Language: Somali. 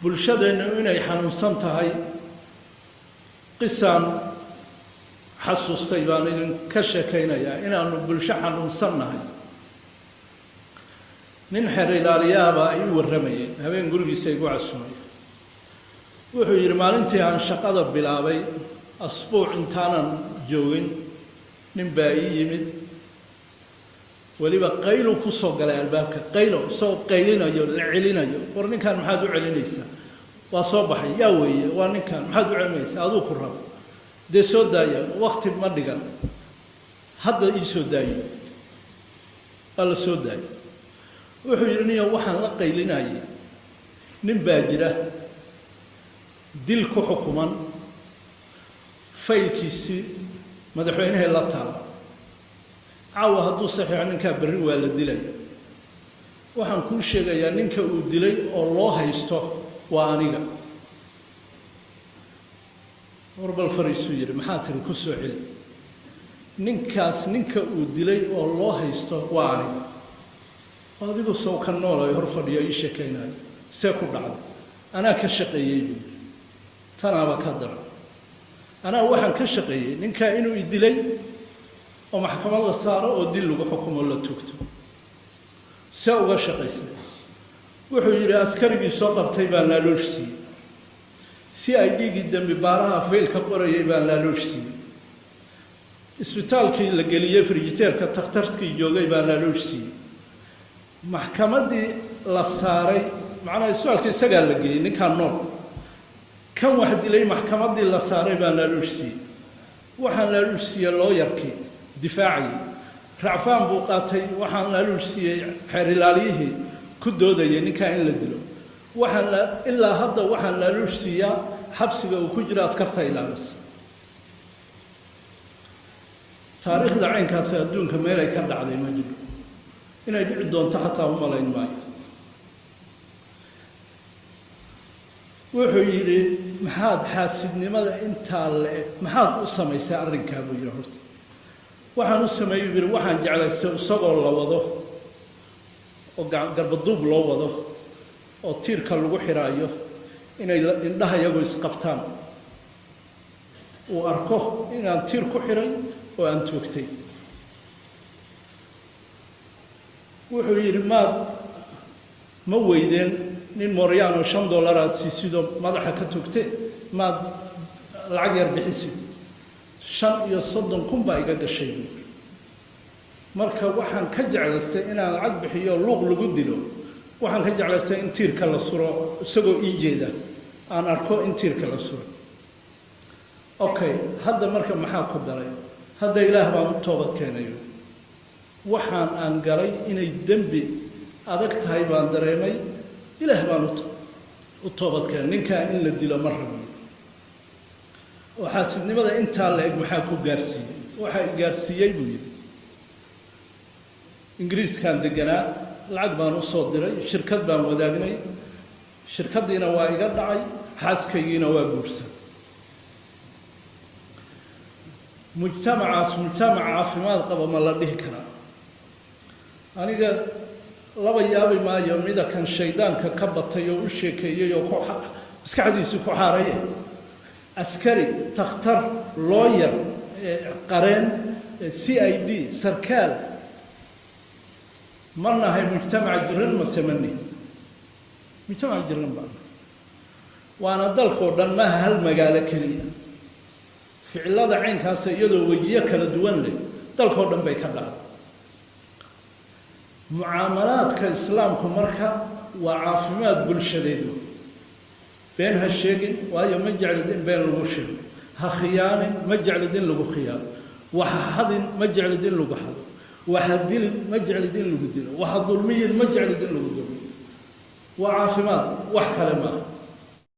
Bulshadeennu inay xanuunsan tahay qisaan xasuustay baan idinka sheekaynayaa, inaanu bulsho xanuunsan nahay. Nin xeer ilaaliyahabaa ii warramayay, habeen gurigiisa igu casumay. Wuxuu yidhi, maalintii aan shaqada bilaabay, asbuuc intaanan joogin, nin baa ii yimid. Weliba qaylu ku soo galay albaabka, qaylo, isagoo qaylinayo, la celinayo. War ninkan maxaad u celinaysaa? Waa soo baxay. Yaa weeye? Waa ninkan. Maxaad u celinaysaa? Aduu ku rabo dee, soo daaya, wakti ma dhigan, hadda ii soo daayo. Waa la soo daayay. Wuxuu yidhi, niyo, waxaan la qaylinayay nin baa jira dil ku xukuman, faylkiisii madaxweynahay la taala. Caawa hadduu saxiixo ninkaa, berri waa la dilaya. Waxaan kuu sheegayaa, ninka uu dilay oo loo haysto waa aniga. War bal fariisuu yidhi. Maxaa tiri? Ku soo celi. Ninkaas ninka uu dilay oo loo haysto waa aniga. Adigu sow ka nool ay hor fadhiyo ii sheekaynayo, see ku dhacday? Anaa ka shaqeeyey, buu yidhi. Tanaaba ka daran. Anaa waxaan ka shaqeeyey ninkaa inuu i dilay oo maxkamad la saaro oo dil lagu xukumo, la tugto. See uga shaqaysay? Wuxuu yidhi, askarigii soo qabtay baan laaloosh siiyey, si ay dhiigii dembi baaraha faylka qorayay baan laaloosh siiyey, isbitaalkii la geliyey frijiteerka takhtarkii joogay baan laaloosh siiyey, maxkamaddii la saaray, macnaha isbitaalka isagaa la geeyey ninkaan nool, kan wax dilay maxkamaddii la saaray baan laaloosh siiyey, waxaan laaloosh siiyey looyarkii difaacayay, racfaan buu qaatay, waxaan laaloosh siiyey xeer ilaaliyihii ku doodayay ninkaa in la dilo, waxaan ilaa hadda waxaan laaloosh siiyaa xabsiga uu ku jiro askarta ilaalisa. Taariikhda caynkaasi adduunka meel ay ka dhacday ma jiro, inay dhici doonto xataa u malayn maayo. Wuxuu yidhi, maxaad xaasidnimada intaa le maxaad u samaysay arrinkaa? Buu yidhi. Horta waxaan u sameeyey, buu yidhi, waxaan jeclaystay isagoo la wado oo garbaduub loo wado oo tiirka lagu xiraayo inay indhaha iyagu isqabtaan, uu arko inaan tiir ku xiray oo aan toogtay. Wuxuu yidhi, maad ma weydeen nin mooryaanoo $5 aad siisidoo madaxa ka togte? Maad lacag yar bixisid? 35,000 baa iga gashay, buu yidhi. Marka waxaan ka jeclaystay inaan lacag bixiyo luuq lagu dilo, waxaan ka jeclaystay in tiirka la suro, isagoo ii jeeda aan arko in tiirka la suro. Okay, hadda marka maxaa ku galay? Hadda Ilaah baan u toobad keenayo, waxaan aan galay inay dembi adag tahay baan dareemay, Ilaah baan u toobad keenay, ninkaa in la dilo ma rabo. Oo xaasidnimada intaa la eg maxaa ku gaarsiiyey? Waxaa i gaarsiiyey, buu yidhi, Ingiriiskaan deganaa, lacag baan u soo diray, shirkad baan wadaagnay, shirkaddiina waa iga dhacay, xaaskaygiina waa guursaday. Mujtamacaas mujtamac caafimaad qaba ma la dhihi karaa? Aniga laba yaabi maayo mida kan shaydaanka ka batay oo u sheekeeyey oo ku maskaxdiisi ku xaaraye. Askari, takhtar, looyar, qareen, CID, sarkaal, ma nahay mujtamac jiran mase ma nihin mujtamac jiran? Baa waana dalkoo dhan, maaha hal magaalo keliya. Ficilada caynkaasa iyadoo wejiyo kala duwan leh dalkoo dhan bay ka dhacday. Mucaamalaadka Islaamku marka waa caafimaad bulshadeed wey. Been ha sheegin, waayo ma jeclid in been lagu sheego. Ha khiyaanin, ma jeclid in lagu khiyaano. Waxa xadin, ma jeclid in lagu xado. Waxa dilin, ma jeclid in lagu dilo. Waxa dulmiyin, ma jeclid in lagu dulmiyo. Waa caafimaad, wax kale maaha.